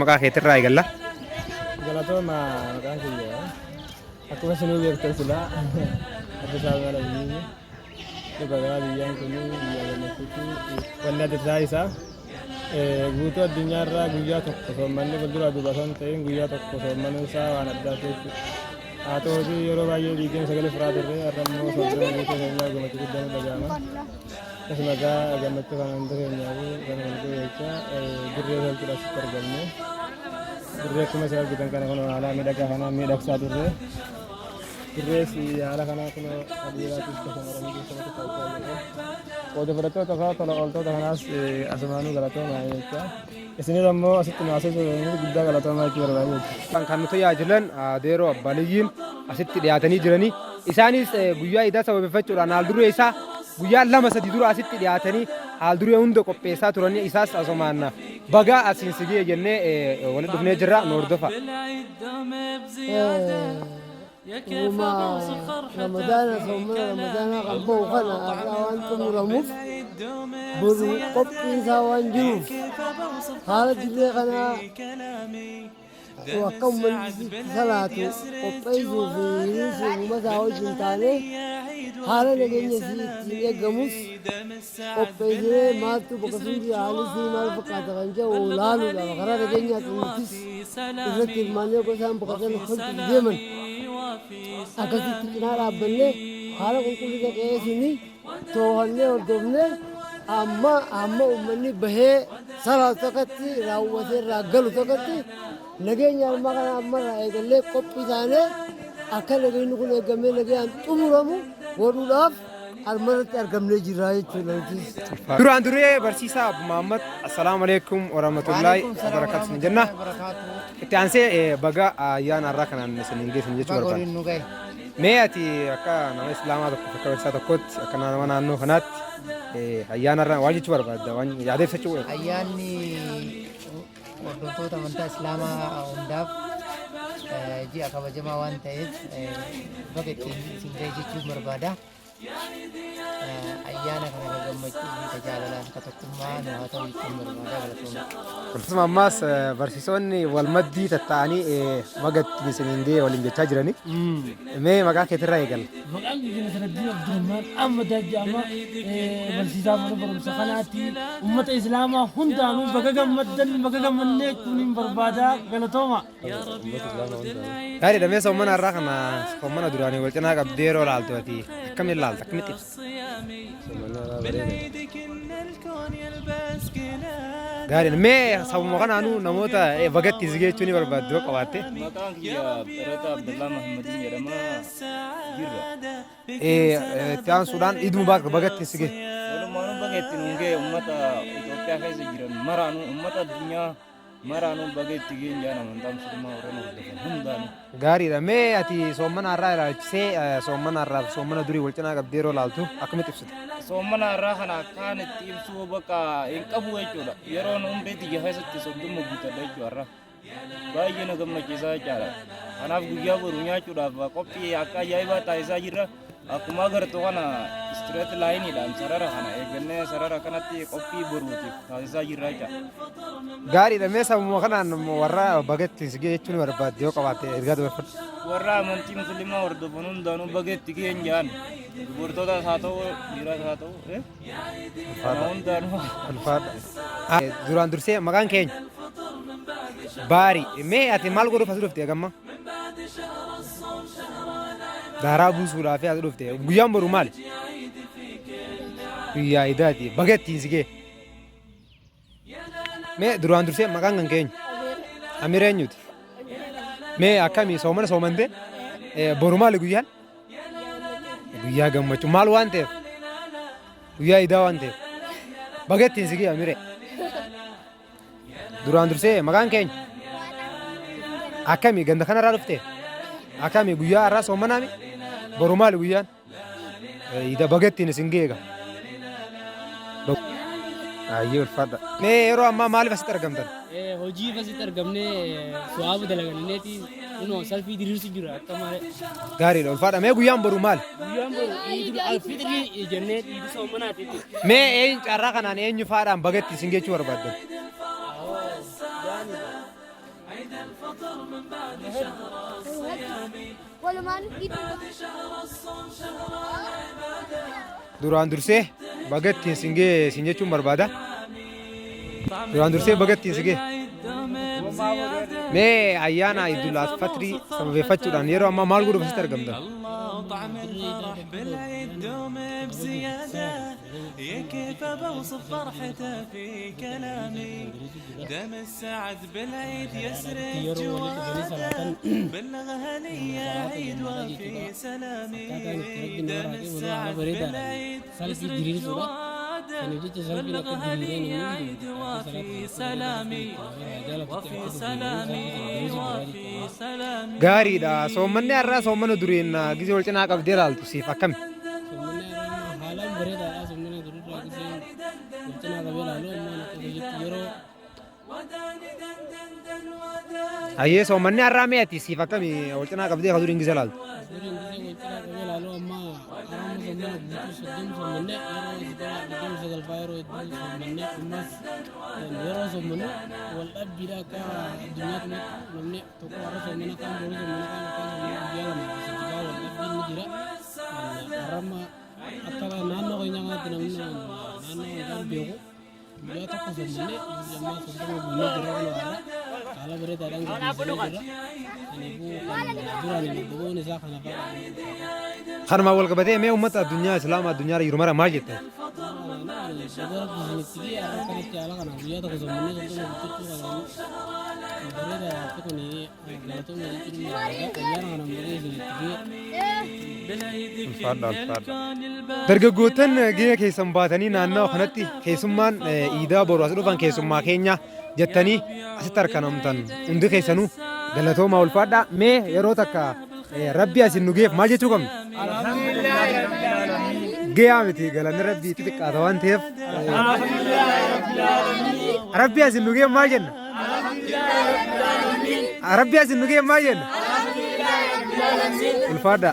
Maqaa keetirraa eegalla. Galatooma, maqaan kiyya akkuma isinuu beektan silaa Abbisaa Mala biyyi dhugagaa. Biyyaan kun biyya gammachuutti wanni adda isaa guutuu addunyaarraa guyyaa tokko soommanni fuuldura duuba osoo hin ta'in guyyaa tokko soommanuun isaa waan addaati jechuudha. Haa ta'uutii yeroo baay'ee 29 furaa turre, har'a immoo 30 guutuu keenyaa gammachuu guddaan dhaga'ama. Akkasuma egaa gammachuu kana hunda keenyaa fi kan wal ga'e jecha dirree salphiidha asitti argamne. Dirree akkuma isin argitan kana kun haala miidhagaa kana miidhagsaa turre. Dirrees haala kanaa kun dhiiraatis kan shamarranii keessatti taasisaa jirre. Qooda fudhattoota fi tola ooltota kanaas asumaanuu galatoomaa jecha. Isinis ammoo asitti nu haasofsiisanii guddaa galatoomaa jechuu barbaade jechuudha. Kan nu tajaajilan Adeeroo Abbaliyyiin asitti dhiyaatanii jiranii. Isaanis guyyaa idaa sababeeffachuudhaan haal duree isaa guyyaa 2-3 dura asitti dhiyaatanii haal duree hunda qopheessaa turanii, isaas asumaan bagaa asiin si ga'e jennee walitti dhufnee jirra, nu hordofa. Dhuguma Ramadaana, soomana Ramadaanaa kan ba'u kana har'aa waan xumuramuuf, boru qophiin isaa waan jiruuf, haala dirree kanaa akka uummanni itti salaatu qopheessuu fi hiriirsuu uummataa wajjin taanee haala nageenya isii ittiin eegamus qopheessinee, maaltu bakka sun jira, haalli isii maal fakkaata kan jedhu laaluudhaaf, karaa nageenyaatiin nutis irratti hirmaannee gosaan bakka sana tolchuuf deeman akkasitti cinaa dhaabbannee haala qulqullina qe'ee sunii too'annee hordofnee, amma amma uummanni bahee salaatu tokkotti raawwatee irraa galu tokkotti nageenya ammaa kana ammarraa eegallee qophii taanee akka nageenyi kun eegamee nagayaan xumuramu godhuudhaaf armarratti argamnee jirra jechuudha nutis. Duraan duree barsiisaa Abu Muhammad, assalaamu alaikum warahmatullahi wabarakatuh isin jenna. Itti aansee baga ayyaana har'aa kanaan isin hin geessin jechuu Baga barbaada. waliin nu gahe. Mee ati akka nama islaamaa tokko, akka barsiisaa tokkotti, akka nama naannoo kanaatti ayyaana har'aa waan jechuu barbaadda, waan yaada ibsachuu barbaadda? Ayyaanni hordoftoota amantaa Islaamaa hundaaf ji'a kabajamaa waan ta'eef baga ittiin isin gahe jechuun barbaada. Ayyaana kana ka gammachuu fi ka jaalalaa fi ka tokkummaa nu haa ta'u jechuun barbaada, galatooma. Akkasuma ammaas barsiisonni wal maddii tatta'anii baga ittiin isin hin ga'e waliin jechaa jirani. Mee maqaa keetirraa eegalla. Maqaan kiyya Nasraddiin Abdurrahmaan Ahmad jedhama. Barsiisaa mana barumsa kanaati. Uummata Islaamaa hundaanuu baga gammaddan, baga gammannee jechuun hin barbaada. Galatooma. Gaariidha. Mee soomana har'aa kana soomana duraanii wal cinaa qabdee yeroo ilaaltu ati akkamiin ilaalta, akkamitti ibsita? Gaariidha. Mee sabuma kanaanuu namoota baga ittiin si ga'e jechuu ni barbaaddu yoo qabaatte. Maqaan kiyya Barataa Abdallaa Mahammadiin jedhama, jirra. Itti aansuudhaan Iid Mubaarak, baga ittiin si ga'e. Walumaanuu baga ittiin nu ga'e. Uummata Itoophiyaa keessa jiran maraanuu, uummata addunyaa maraanuu baga itti ga'een jaan, amantaa musliimaa warreen hordofan hundaanuu. Gaariidha. Mee ati soomana har'aa ilaalchisee soomana har'aa fi soomana durii wal cinaa qabdee yeroo ilaaltu akkamitti ibsita? Soomana har'aa kana akkaan itti ibsuu bakka hin qabu jechuudha. Yeroon umrii tiyya keessatti 30 guuttadha jechuudha har'a. Baay'ee na gammachiisaa jechaadha. Kanaaf guyyaa boru nyaachuudhaaf qophii akka ajaa'ibaa taasisaa jirra. Akkuma agartu kana straight lineiidhaan sarara kana eeggannee sarara kanatti qophii boruutiif taasisaa jirra jechaadha. Gaariidha. Mee sababuma kanaan warra baga ittiin si ga'e jechuun barbaadde yoo qabaatte ergaa dabarfadhu. Warra amantii musliimaa hordofan hundaanuu baga itti ga'een jaan. Dubartootas haa ta'u, dhiiras haa ta'u. Kana hundaanuu. Ulfaadha. Duraan dursee maqaan keenya. Baari. Mee ati maal godhuuf as dhufte gamma? Daaraa buusuudhaaf as dhufte. Guyyaan boru maali? Guyyaa idaati. Baga ittiin si ga'e. Mee duraan dursee maqaan kan keenya. Amir eenyuti? Mee akkamii soomana soomante? Boru maali guyyaan? Guyyaa gammachuu. Maal waan ta'eef? Guyyaa idaa waan ta'eef. Baga ittiin si ga'e, Amire. Duraan dursee maqaan keenya. Akkami ganda kanarraa dhufte? Akkami guyyaa har'aa soomanaami? Boru maali guyyaan? Ida, baga ittiin isin ga'e egaa. Ayyee, ulfaadha. Mee yeroo ammaa maaliif asitti argamtan? Hojii asitti argamnee su'aabu dalaganneeti, kunoo salfii diriirsu jira akka malee. Gaariidha, ulfaadha. Mee guyyaan boru maali? Guyyaan boru Iidul Alfitrii jennee iidii soomanaati. Mee eenyu carraa kanaan eenyu faadhaan baga ittiin isin geechuu barbaaddan? Duraan dursee baga ittiin sin ga'e sin jechuun barbaada. Duraan dursee baga ittiin si ga'e. Mee ayyaana Idul Fatrii sababeeffachuudhaan yeroo ammaa maal godhuuf asitti argamta? Yeroo walitti dhufanii salaatan salaata jamaadhaa jechuudha. Akkaataan itti Rabbi nama raaqee waloo haala bareedaadhaan salfii diriirsuudha. Saniif jecha salfiin akka diriiree namni hundi akka salaata haala bareedaa lafatti akka dhufu namni salfii sana diriirsu jira jechuudha. Gaariidha. Soommanni har'aa soommana duriin gizee wal cinaa qabdee ilaaltu siif akkami? Soommanni har'aa haalaan bareedaadha. Soommanni durirraa gizee wal cinaa qabee ilaalu ammaan akka kiyyatti yeroo Hayyee soommanni har'aa mee ati siif akkami wal cinaa qabdee ka duriin gizee ilaaltu? Duriin gizee wal cinaa qabee ilaalu amma har'aa amma soommana guutuu 30 soommanne yeroo 29 fa'aa yeroo hedduu soommanne ammas yeroo soommannu wal dhabbiidha akka addunyaatti namni tokko har'a soommana kaan boru soommana kaan akkaan soommana guyyaa lama fi sadii fa'aa wal dhabbiin ni jira. Har'a amma akka naannoo keenya kanatti namni naannoo hundaan beeku guyyaa tokko soommanne ammaa 30 guunnee jirra kun har'a haala bareedaadhaan gaggeessinee jirra. Kanaafuu kan duraan adda ba'uun isaa kana fa'aa. Kanumaan wal qabatee mee uummata addunyaa Islaamaa addunyaa irra jiru mara maal jetta? Baga Rabbi isinitti ga'e har'a akkanatti haala kanaan guyyaa tokko soommannee 30 guuttachuu kanaan bareeda akka kun galatooma jechuun barbaada. Ayyaana kanaan baga isinitti ga'e. Ulfaadha ulfaadha. Dargaggoottan gahee keessan baatanii naannawa kanatti keessummaan iidaa boru as dhufan keessummaa keenya jettanii asitti arkanamtan hundi keessanuu galatoomaa ulfaadha. Mee yeroo takka Rabbi asin nu geef maal jechuu qabna? Gayaa miti galanni Rabbii xixiqqaata waan ta'eef. Rabbi asin nu geef maal jenna? Rabbi asin nu geef maal jenna? Ulfaadha.